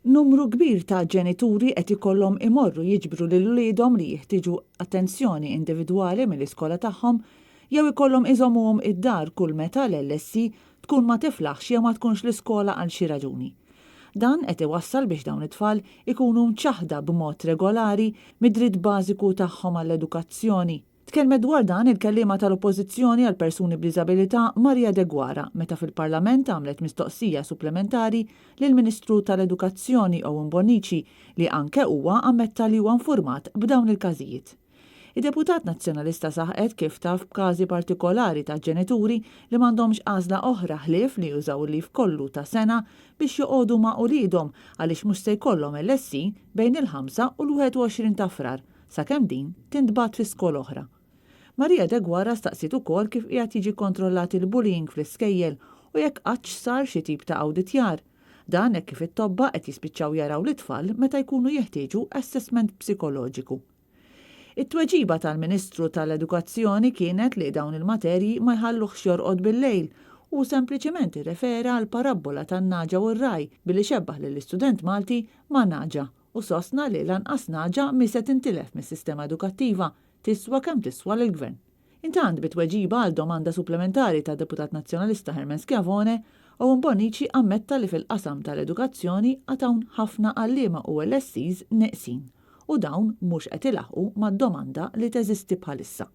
Numru kbir ta' ġenituri qed ikollhom imorru jiġbru lil uliedhom li jiħtieġu attenzjoni individwali mill-iskola tagħhom jew ikollhom iżommuhom id-dar kull meta l-LSE tkun ma tiflaħx jew ma tkunx l-iskola għal xi raġuni. Dan qed iwassal biex dawn it-tfal ikunu mċaħħda b'mod regolari mid-dritt bażiku tagħhom għall-edukazzjoni. Tkellmet dwar dan il-kelliema tal-Oppożizzjoni għall-Persuni b'Diżabilità Maria Deguara meta fil-Parlament għamlet mistoqsija supplementari lill-Ministru tal-Edukazzjoni Owen Bonnici li anke huwa ammetta li huwa nfurmat b'dawn il-każijiet. Id-deputat Nazzjonalista saħqet kif taf b'każi partikolari ta' ġenituri li m'għandhomx għażla oħra ħlief li jużaw il-leave kollu ta' sena biex joqogħdu ma' uliedhom għaliex mhux se jkollhom LSE bejn il-5 u l-21 ta' Frar sakemm din tintbagħat fi skola oħra. Maria Deguara staqsiet ukoll kif qiegħed jiġi kkontrollat il-bullying fl-iskejjel u jekk qattx sar xi tip ta' awditjar. Dan hekk kif it-tobba qed jispiċċaw jaraw lit-tfal meta jkunu jeħtieġu assessment psikoloġiku. It-tweġiba tal-Ministru tal-Edukazzjoni kienet li dawn il-materji ma jħalluhx jorqod bil-lejl u sempliċement irrefera għall-parabbola tan-nagħġa u r-ragħaj billi xebbaħ lill-istudent Malti ma' nagħġa u sostna li lanqas nagħġa mhi se tintilef mis-sistema edukattiva, tiswa kemm tiswa lill-Gvern. Intant, bi tweġiba għal domanda supplementari tad-Deputat Nazzjonalista Herman Schiavone, Owen Bonnici ammetta li fil-qasam tal-edukazzjoni għad hawn ħafna għalliema u LSEs neqsin u dawn mhux qed ilaħħqu mad-domanda li teżisti bħalissa.